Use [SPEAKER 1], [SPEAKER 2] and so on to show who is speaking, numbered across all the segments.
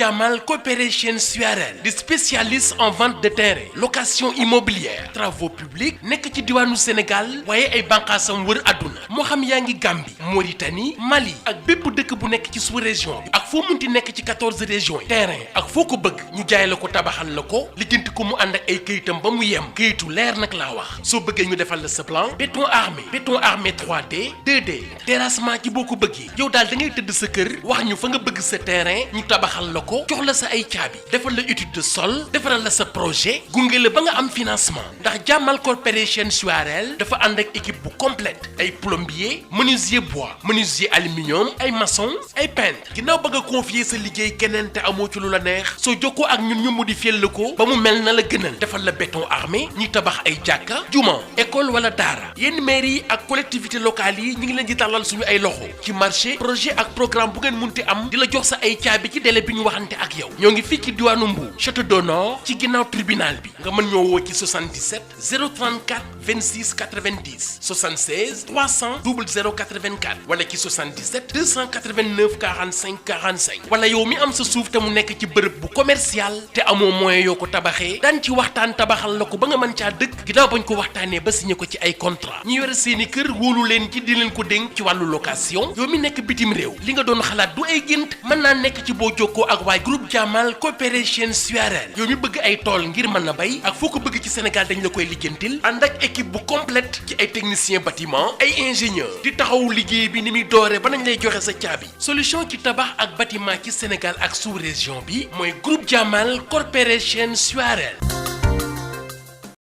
[SPEAKER 1] Jamal Corporation SUAREL di spécialiste en vente de terrain location immobilière travaux publics nekk ci diwaanu Sénégal waaye ay bànqaasam wër àdduna moo xam yaa ngi Gambie Mauritanie Mali ak bépp dëkk bu nekk ci sous-région bi ak foo munti nekk ci 14 régions yi terrain ak foo ko bëgg ñu jaay la ko tabaxal la ko lijjanti ko mu ànd ak ay këyitam ba mu yem këyitu leer nag laa wax soo bëggee ñu defal la sa plan béton armé 3D 2D terrassement ci boo ko bëggee yow daal da ngay tëdd sa kër wax ñu fa nga bëgg sa terrain ñu tabaxal la ko jox la sa ay caabi defal la étude de sol defaral la sa projet gunge la ba nga am financement ndax Jamal Corporation SUAREL dafa ànd ak équipe bu complète ay plombier menuisier bois menuisier aluminium ay maçon ay peintre ginnaaw ba nga confier sa liggéey keneen te amoo ci lu la neex soo jokkoo ak ñun ñu modifier la ko ba mu mel na la gënal defal la béton armé ñi tabax ay jàkka juma école wala daara yenn mairie yi ak collectivité locale yi ñu ngi leen di tàllal suñu ay loxo ci marché projet ak programme bu ngeen munti am di la jox sa ay caabi ci délai bi ñu waxante ak yow ñoo ngi fii ci diwaanu Mbour Château d'Honneur ci ginnaaw tribunal bi nga mën ñoo woo ci 77 034 26 90 76 300 00 84 wala ci 77 289 45 45 wala yow mi am sa suuf te mu nekk ci bërëb bu commercial te amoo moyen yoo ko tabaxee daan ci waxtaan tabaxal la ko ba nga mën caa dëkk ginnaaw bañ ko waxtaanee ba signé ko ci ay contrat ñu yore seeni kër wóolu leen ci di leen ko dénk ci wàllu location yow mi nekk bitim réew li nga doon xalaat du ay gént mën naa nekk ci boo jokkoo ak waay groupe Jamal Corporation SUAREL yow mi bëgg ay tool ngir mën a bay ak foo ko bëgg ci Sénégal dañ la koy lijjantil ànd ak équipe bu complète ci ay technicien bâtiment ay ingénieur di taxawu liggéey bi ni muy dooree ba nañ lay joxe sa caabi solution ci tabax ak bâtiment ci Sénégal ak sous-région bi mooy groupe Jamal Corporation SUAREL.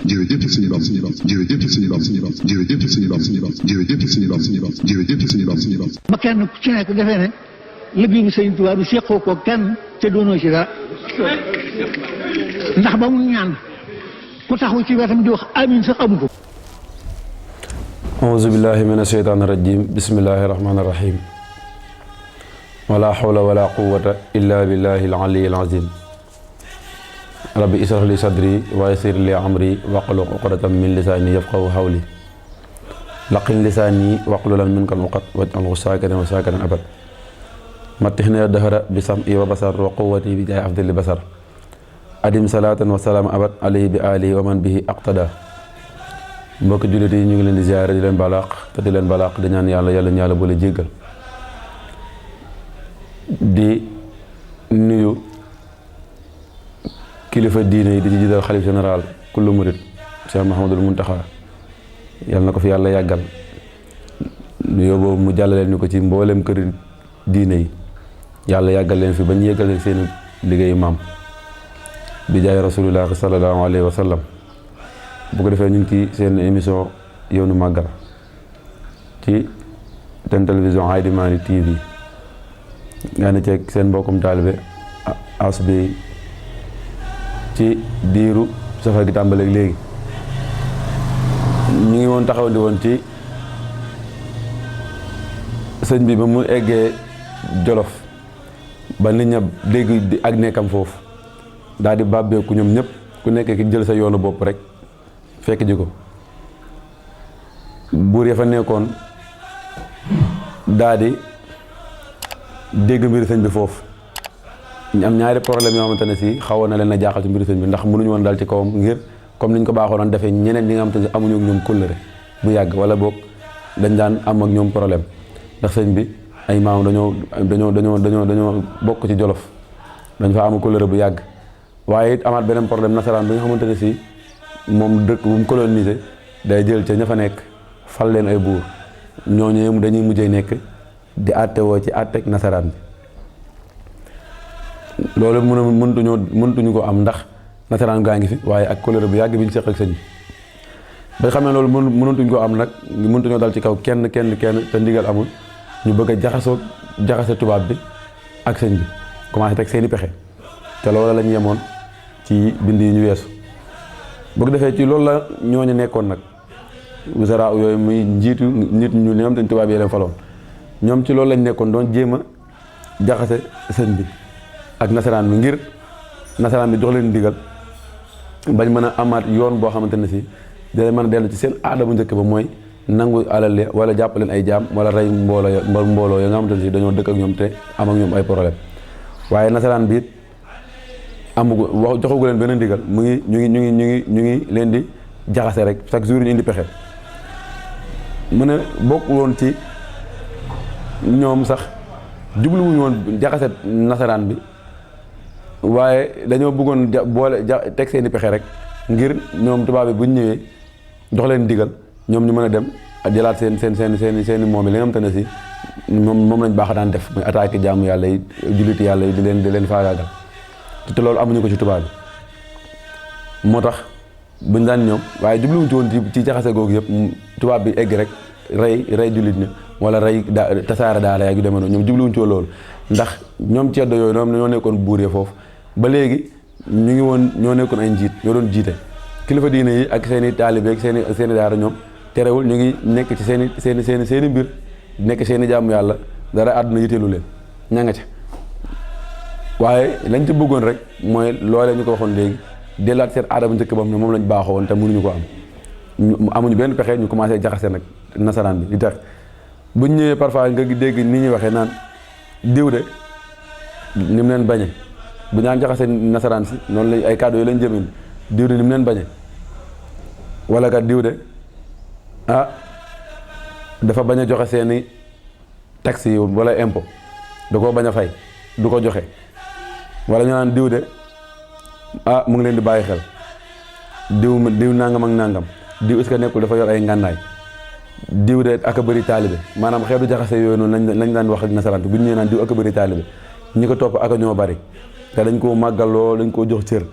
[SPEAKER 2] jërëjëf suñu bopp jërëjëf suñu bopp jërëjëf suñu bopp jërëjëf suñu bopp jërëjëf suñu bopp.
[SPEAKER 3] ba kenn ku ci nekk defee ne liggéey bi Sëriñ Tuubaa bi seqoo ko kenn te doonoo ci dara ndax ba mu ñaan ku taxaw ci wetam di wax amiin sax amu ko.
[SPEAKER 4] auzu billahi mina sheytaani rajim bismillahi rahmaani rahim wala hawla wala quwwata illa billahi al-ali al-azim rabbi israh li sadri wa yassir li amri wahlul uqdatan min lisani yafqahu qawli laqin lisani wahlulan minka al-uqad waj'alhu sakiran wa sakiran abad matihna dahra bi sam'i wa basar wa quwwati bi jaay afdali basar adim salatan wa salaam abad alayhi bi alihi wa man bihi aqtada mbokk jullit yi ñu ngi leen di ziyaare di leen balaax te di leen balaax di ñaan yàlla boole jéggal di nuyu kilifa diine yi di ci jiital xalif général kullu murid Cheikh Mouhamadul Muntaxa yàlla na ko fi yàlla yàggal nuyoo boobu mu jàllaleen ñu ko ci mboolem kër diine yi yàlla yàggal leen fi ba ñu yëggal seen liggéeyu maam bi jaay rasulullah sallallahu alayhi wa sallam bu ko defee ñu ngi ci seen émission yoonu màggal ci seen télévision Aïdy Mady TV nga ne ceeg seen mbokkum taalibe asbi ci diiru safar gi tàmbaleeg léegi ñu ngi woon taxaw di woon ci sëñ bi ba mu eggee Jolof ba nit ña dégg ak nekkam foofu daal di bàbbeeku ñoom ñëpp ku nekk ki jël sa yoonu bopp rek fekk ji ko buur ya fa nekkoon daal di dégg mbiri sëñ bi foofu ñu am ñaari problème yoo xamante ne si xawoon na leen a jaaxal ci mbiri sëñ bi ndax mënuñu woon daal ci kawam ngir comme niñ ko baaxoo doon defee ñeneen ñi nga xamante ne amuñu ak ñoom kóllëre bu yàgg wala boog dañ daan am ak ñoom problème ndax sëñ bi ay maam dañoo bokk ci Jolof dañ fa am kóllëre bu yàgg waaye it amaat beneen problème nasaraan bi nga xamante ne si moom dëkk bu mu colonisé day jël ca ña fa nekk fal leen ay buur ñooñu dañuy mujjee nekk di àtte woo ci àtteeg nasaraan bi loolu mëntuñu ko am ndax nasaraan gaa ngi fi waaye ak kóllëre bu yàgg bi ñu seq ak sëñ bi ba xam ne loolu mënatuñ ko am nag mëntuñoo dal ci kaw kenn te ndigal amul ñu bëgg a jaxase tubaab bi ak sëñ bi commencé teg seeni pexe te loolu lañ yemoon ci bind yi ñu weesu bu ko defee ci loolu la ñooñu nekkoon nag wasara yooyu muy njiitu nit ñu ñoom dañ tubaab yi leen faloon ñoom ci loolu lañ nekkoon doon jéem a jaxase sëñ bi ak nasaraan bi ngir nasaraan bi jox leen ndigal bañ mën a amaat yoon boo xamante ne si dina mën a dellu ci seen aada bu njëkk ba mooy nangu alal wala jàpp leen ay jaam wala rey mbooloo ya nga xamante ne si dañoo dëkk ak ñoom te am ak ñoom ay problème waaye nasaraan bi amugu wax joxagu leen benn ndigal mu ngi ñu ngi leen di jaxase rek chaque jour ñu indi pexe mu ne bokk woon ci ñoom sax jubluwuñu woon jaxase nasaraan bi waaye dañoo bëggoon boole teg seeni pexe rek ngir ñoom tubaab bi bu ñu ñëwee jox leen ndigal ñoom ñu mën a dem jëlaat seen moom yi li nga xamante ne si moom lañ baax daan def muy attaqué jaamu yàlla yi julliti yàlla yi di leen faagaagal te loolu amuñu ko ci tubaab bi moo tax buñ daan ñoom waaye jubluwuñ ci woon ci jaxase googu yëpp tubaab bi egg rek rey jullit ñi wala rey tasaare daara yaa yu demee noonu ñoom jubluwuñ ci woon loolu ndax ñoom ceddo yooyu ñoom ñoo nekkoon buuree foofu ba léegi ñu ngi woon ñoo nekkoon ay njiit ñoo doon jiite kilifa diine yi ak seen i taalibe ak seen i daara ñoom terewul ñu ngi nekk ci seen i mbir nekk seen i jaamu yàlla dara àdduna yiteelu leen ña nga ca waaye lañ ci bëggoon rek mooy loolee ñu ko waxoon léegi dellaat seen aada bu njëkk ba moom lañ baaxoo woon te mënuñu ko am amuñu benn pexe ñu commencé jaxase nag nasaraan bi li tax buñ ñëwee parfois nga dégg ni ñuy waxee naan diw de ni mu leen bañe bu ñaan jaxase nasaraan si noonu lañ ay kàddu yi lañ jëmin diw de ni mu leen bañe wala kat diw de dafa bañ a joxe seeni taxes yi wala impôt da koo bañ a fay du ko joxe wala ñu naan diw de mu ngi leen di bàyyi xel diw nangam ak nangam diw est-ce que nekkul dafa yor ay ngànnaay diw de ak a bëri taalibe maanaam xeetu jaxase yooyu noonu lañ daan wax ak nasaraan bu ñu ñëwee naan diw ak a bëri taalibe ñi ko topp ak a ñoo bari te dañ koo màggaloo dañ koo jox cër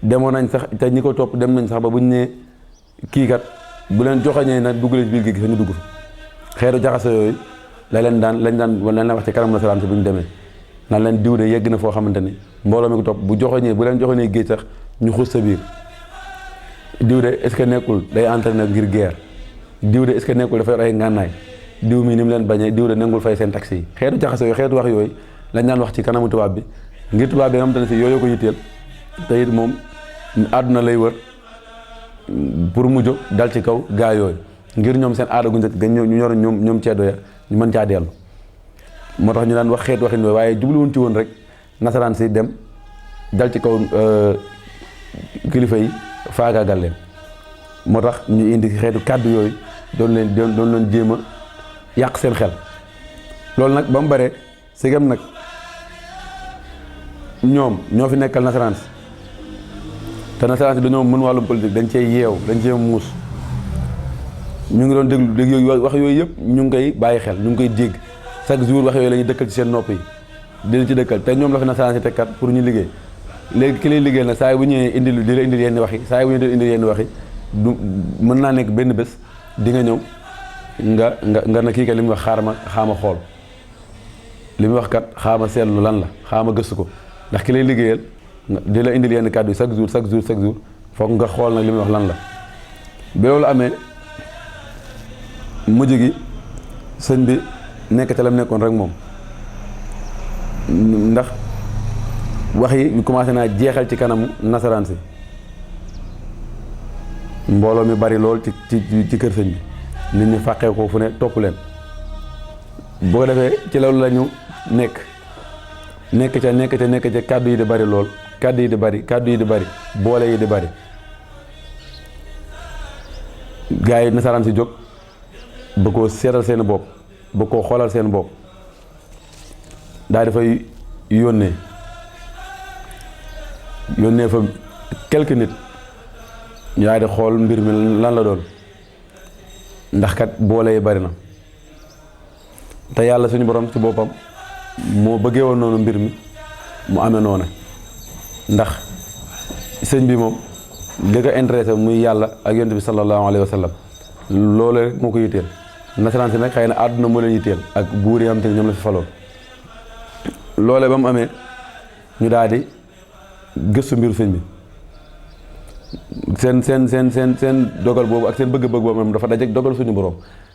[SPEAKER 4] demoon nañ sax te ñi ko topp dem nañ sax ba bu ñu nee kii kat bu leen joxañee nag dugg leen biir gi fa ñu dugg fa xeetu jaxase yooyu lañ daan wax ci kanam nasaraan si bu ñu demee naan leen diw de yegg na foo xamante ni mbooloo mi ko topp bu leen joxañee géej sax ñu xuus sa biir diw de est-ce que nekkul day entraîné ngir guerre diw de est-ce que nekkul dafa yor ay ngànnaay diw mi ni mu leen bañee diw de nangul fay seen taxi yi xeetu jaxase yooyu xeetu wax yooyu lañ daan wax ci kanamu tubaab bi ngir tubaab bi nga xamante ne si yooyu ko yitteel te it moom àdduna lay wër pour mu jóg dal ci kaw gaa yooyu ngir ñoom seen aada gu njëkk ga ñu ñor ñoom ceddo ya ñu mën caa dellu moo tax ñu daan wax xeet waxin yooyu waaye jubluwuñ ci woon rek nasaraan si dem dal ci kaw kilifa yi faagaagal leen moo tax ñu indi xeetu kàddu yooyu doon leen jéem a yàq seen xel loolu nag ba mu bare sigam nag ñoom ñoo fi nekkal nasaraan si te nasaraan si dañoo mën wàllum politique dañ cee yeew dañ cee muus ñu ngi doon déglu yooyu wax yooyu yëpp ñu ngi koy bàyyi xel ñu ngi koy dégg chaque jour wax yooyu la ñuy dëkkal ci seen nopp yi dina ci dëkkal te ñoom la fi nasaraan si tekkat pour ñu liggéey léegi ki lay liggéeyal nag saa yi bu ñëwee di la indil yenn wax yi saa yi bu ñëwee indil yenn wax yi du mën naa nekk benn bés di nga ñëw nga na kii kat li muy wax xaama xool li muy wax kat xaama seetlu lan la xaama gëstu ko ndax ki lay liggéeyal di la indil yenn kàddu yi chaque jour foog nga xool nag li muy wax lan la ba loolu amee mujj gi sëñ bi nekk ca lam nekkoon rek moom ndax wax yi ñu commencé naa jeexal ci kanamu nasaraan si mbooloo mi bari lool ci kër sëñ bi nit ñi fàqee ko fu ne topp leen boo ko defee ci loolu la ñu nekk ca kàddu yi di bari lool kàddu yi di bari boole yi di bari gars yi nasaraan si jóg ba koo seetal seen bopp ba koo xoolal seen bopp daal dafay yónnee fa quelques nit ñu daal di xool mbir mi lan la doon ndax kat boole yi bari na te yàlla suñu borom ci boppam moo bëggee woon noonu mbir mi mu amee noonu ndax sëñ bi moom li ko intéressé muy yàlla ak yonent bi sallallahu alayhi wa sallam loolu rek moo ko yitteel nasaraan si nag xëy na àdduna moo leen yitteel ak buur yi am te ñoom la fi faloon loole ba mu amee ñu daal di gëstu mbiru sëñ bi seen dogal boobu ak seen bëgg-bëgg boobu moom dafa dajeek dogal suñu borom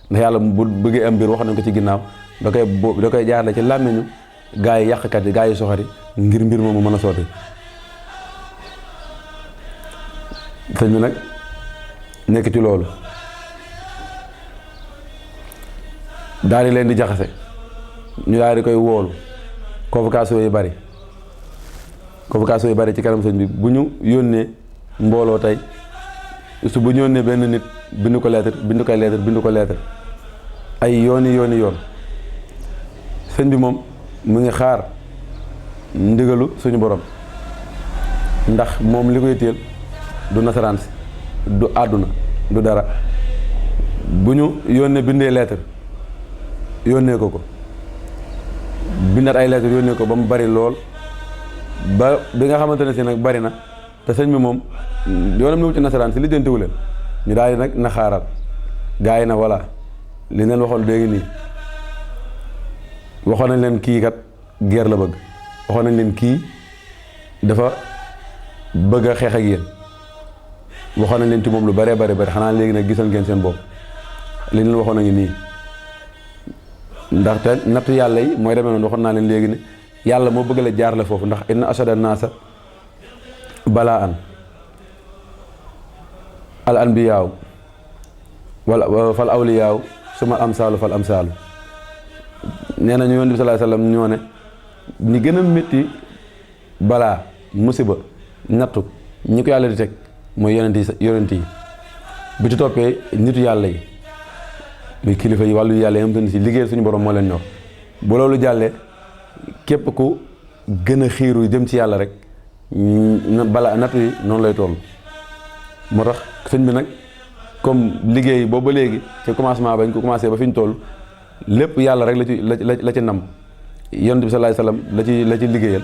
[SPEAKER 4] ndax yàlla bu bëggee am mbir wax nañ ko ci ginnaaw da koy jaarale ci làmmiñu gaa yi yàqkat yi gaa yi soxari ngir mbir moomu mën a sotti sëñ bi nag nekk ci loolu daal di leen di jaxase ñu daal di koy woolu convocation yi bari convocation yi bari ci kanam sëñ bi bu ñu yónnee mbooloo tey bu ñu yónnee benn nit bind ko lettre ay yoon sëñ bi moom mu ngi xaar ndigalu suñu borom ndax moom li koy téel du nasaraan si du àdduna du dara bu ñu yónnee bindee lettre yónnee ko bindaat ay lettre yónnee ko ba mu bari lool ba bi nga xamante ne si nag bari na te sëñ bi moom yoonam ni wu ci nasaraan si lijjantiwu leen ñu daal di nag na xaaral gaa yi na voilà li leen waxoon léegi nii waxoon nañ leen kii kat guerre la bëgg waxoon nañ leen kii dafa bëgg a xeex ak yéen waxoon nañ leen ci moom lu bëree bëri xanaa léegi nag gisal ngeen seen bopp li leen waxoon nañu nii ndaxte nattu yàlla yi mooy demee noonu waxoon naa leen léegi ne yàlla moo bëgg la jaarale foofu ndax inna ashada naasa balaa an al anbiyaaw wala fal awliyaaw suma amsaalu fal amsaalu nee nañu yonent bi sallallahu alayhi wasallam ñoo ne ñi gën a métti balaa musiba nattu ñi ko yàlla di teg mooy yonent yi bi ci toppee nitu yàlla yi muy kilifa yi wàllu yàlla yi am si liggéey suñu borom moo leen ñor bu loolu jàllee képp ku gën a xiiru jëm ci yàlla rek balaa nattu yi noonu lay toll. moo tax sëñ bi nag comme liggéey boobu ba léegi ci commencement bañ ko commencé ba fi ñu toll lépp yàlla rek la ci nam yonent bi sallallahu alayhi wasallam la ci liggéeyal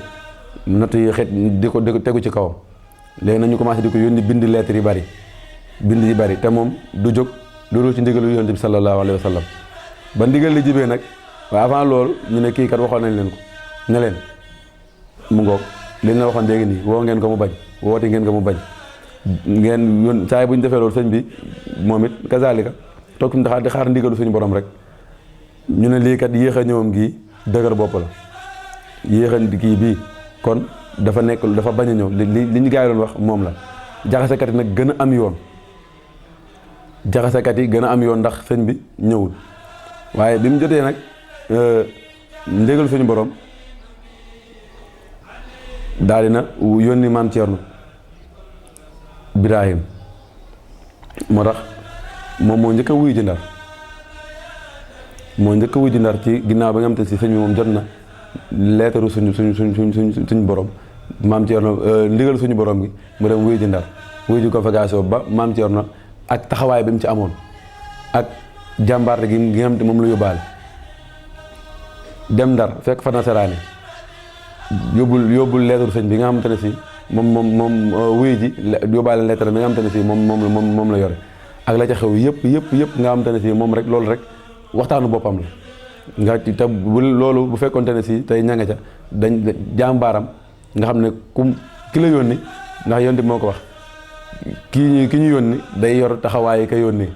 [SPEAKER 4] nattu yi xeet di ko tegu ci kawam léegi nag ñu commencé di ko yónni bind lettre yi bari te moom du jóg loolu ci ndigalu yonent bi sallallahu alayhi wasallam ba ndigal li jibee nag waaye avant loolu ñu ne kii kat waxoon nañ leen ko ne leen mu ngoog li ñu la waxoon léegi nii woo ngeen ko mu bañ woote ngeen ko mu bañ ngeen yoon saa yi bu ñu defee loolu sëñ bi moom it kazalika toog fi di xaar ndigalu suñu borom rek ñu ne lii kat yéex a ñëwam gii dëgër bopp la yéex a kii bii kon dafa bañ a ñëw li ñu gaa yi doon wax moom la jaxasekat yi nag gën a am yoon ndax sëñ bi ñëwul waaye bi mu jotee nag ndigal suñu borom daal di na yónni maam Thierno Birahim moo tax moom moo njëkk a wuyu ji ndar ci ginnaaw ba nga xam te si sëñ bi moom jot na leetaru suñu borom maam Thierno ndigal suñu borom gi mu dem wuyu ji ndar wuyu ji convocation ba maam Thierno ak taxawaay bi mu ci amoon ak jàmbaarte gi nga xam te moom la yóbbaale dem ndar fekk fa nasaraane yóbbul leetaru sëñ bi nga xamante ne si moom wuyu ji yóbbaale lettre bi nga xamante ne si moom la yore ak la ca xew yëpp nga xamante ne si moom rek loolu rek waxtaanu boppam la nga te loolu bu fekkonte ne si tey ña nga ca dañ jàmbaaram nga xam ne ki la yónni ndax yónni moo ko wax ki ñu yónni day yor taxawaay ka yónni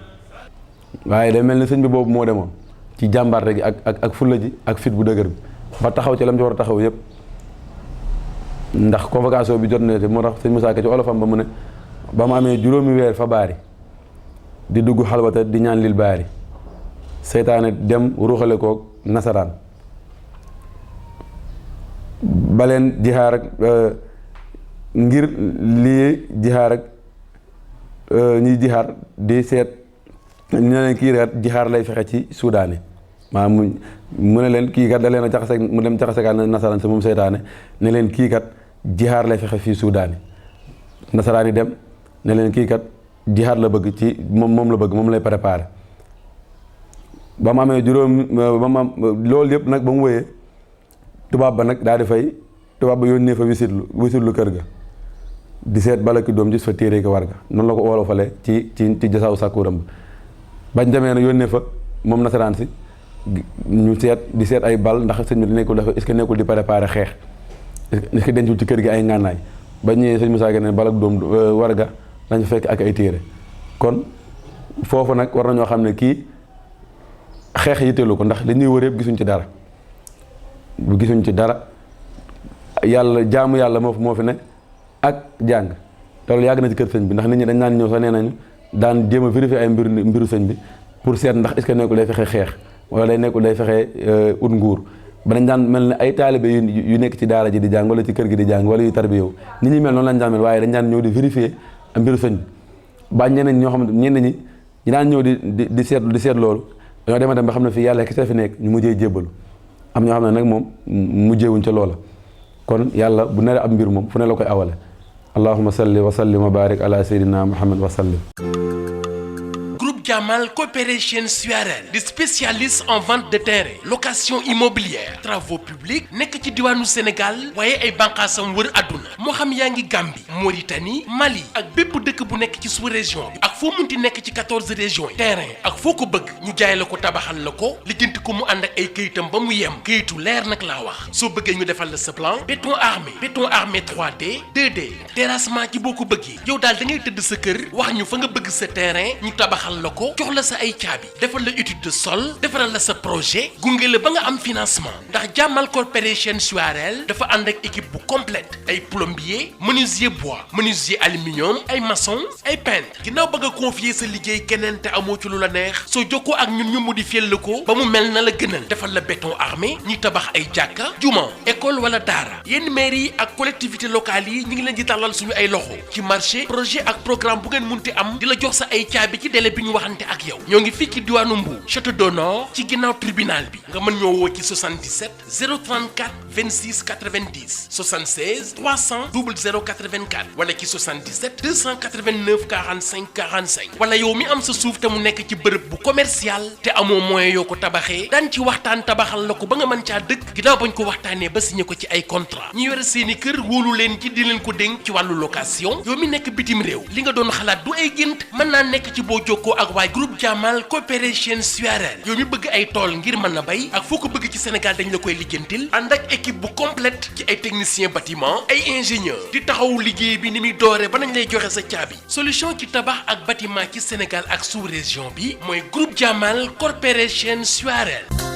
[SPEAKER 4] waaye day mel ni sëñ bi boobu moo demoon ci jàmbaarte gi ak fulla ji ak fit bu dëgër bi ba taxaw ci la mu ci war a taxaw yëpp ndax convocation bi jot na te moo tax sëñ Moussa Ka ci olofam ba mu ne ba mu amee juróomi weer fa baari di dugg xalwata di ñaan lil baari seytaane dem ruuxale koog nasaraan baleen jixaar ak ngir lii jixaar ak ñuy jixaar di seet ñu ne leen kii kat jixaar lay fexe ci Soudaane maanaam mu ne leen kii kat da leen a jaxase mu dem jaxasekaa nasaraan si moom seytaane ne leen kii kat jihaar lay fexe fii Soudaane nasaraan yi dem ne leen kii kat jihaar la bëgg ci moom la bëgg moom lay préparé ba mu amee loolu yëpp nag ba mu wëyee tubaab ba nag daal di fay tubaab ba yónnee fa wisitlu kër ga di seet bala ki doom gis fa téere ko war ga noonu la ko wolofale ci jasaaw sàkkuuram bañ demee nag yónnee fa moom nasaraan si ñu di seet ay bal ndax sëñ bi nekkul dafa est-ce que nekkul di préparer xeex est-ce que dencul ci kër gi ay ngànnaay ba ñëwee sëñ Moussa Gueye ne bal ak doom warga dañu fekk ak ay téere kon foofu nag war nañoo xam ne kii xeex yitteelu ko ndax li ñuy wër yëpp gisuñ ci dara yàlla jaamu yàlla moo fi ne ak jàng te loolu yàgg na ci kër sëñ bi ndax nit ñi dañ naan ñëw sax nee nañu daan jéem a vérifier ay mbiru sëñ bi pour seet ndax est-ce que nekkul day fexe xeex wala day nekkul day fexe ut nguur ba dañ daan mel ne ay taalibe yu nekk ci daara ji di jàng wala ci kër gi di jàng wala yu tarbi yow nit ñi mel noonu lañ daan mel waaye dañ daan ñëw di vérifier mbiru sëñ ba ñeneen ñoo xam ne ñi daan ñëw di seet loolu dañoo dem a dem ba xam ne fii yàlla kese fi nekk ñu mujjee jébbalu am ñoo xam ne nag moom mujjeewuñ ca loola kon yàlla bu naree ab mbir moom fu ne la koy awale allahumma salli wa sallim wa barik ala sayyidina muhammad wa sallim.
[SPEAKER 1] Jamal Corporation Suarel di spécialiste en vente de terrain location immobilière travaux publics nekk ci diwaanu Sénégal waaye ay bànqaasam wër àdduna moo xam yaa ngi Gambie Mauritanie Mali ak bépp dëkk bu nekk ci sous-région bi ak foo munti nekk ci 14 régions yi terrain ak foo ko bëgg ñu jaay la ko tabaxal la ko lijjanti ko mu ànd ak ay këyitam ba mu yem këyitu leer nag laa wax soo bëggee ñu defal la sa plan béton armé 3D 2D terrassement ci boo ko bëggee yow daal da ngay tëdd sa kër wax ñu fa nga bëgg sa terrain ñu tabaxal la ko jox la sa ay caabi defal la étude de sol defaral la sa projet gunge la ba nga am financement ndax Jamal Corporation Suarel dafa ànd ak équipe bu complète ay plombier menuisier bois menuisier aluminium ay maçon ay peintre ginnaaw ba nga confier sa liggéey keneen te amoo ci lu la neex soo jokkoo ak ñun ñu modifier la ko ba mu mel na la gënal defal la béton armé ñuy tabax ay jàkka juma école wala daara yenn mairie yi ak collectivité locale yi ñu ngi leen di tàllal suñu ay loxo ci marché projet ak programme bu ngeen munti am di la jox sa ay caabi ci délai bi ñu waxante ak yow ñoo ngi fii ci diwaanu Mbour Château d'Honneur ci ginnaaw tribunal bi nga mën ñoo woo ci 77 034 26 90 76 300 00 84 wala ci 77 289 45 45 wala yow mi am sa suuf te mu nekk ci bërëb bu commercial te amoo moyen yoo ko tabaxee daan ci waxtaan tabaxal la ko ba nga mën caa dëkk ginnaaw bañ ko waxtaanee ba signé ko ci ay contrat ñu yore seeni kër wóolu leen ci di leen ko dénk ci wàllu location yow mi nekk bitim réew li nga doon xalaat du ay gént mën naa nekk ci boo jokkoo ak waay groupe Jamal Corporation Suarel yow mi bëgg ay tool ngir mën na bay ak foo ko bëgg ci Sénégal dañ la koy lijjantil ànd ak équipe bu complète ci ay technicien bâtiment ay ingénieur di taxawu liggéey bi ni muy doore ba nañ lay joxe sa caabi solution ci tabax ak bâtiment ci Sénégal ak sous-région bi mooy groupe Jamal Corporation Suarel.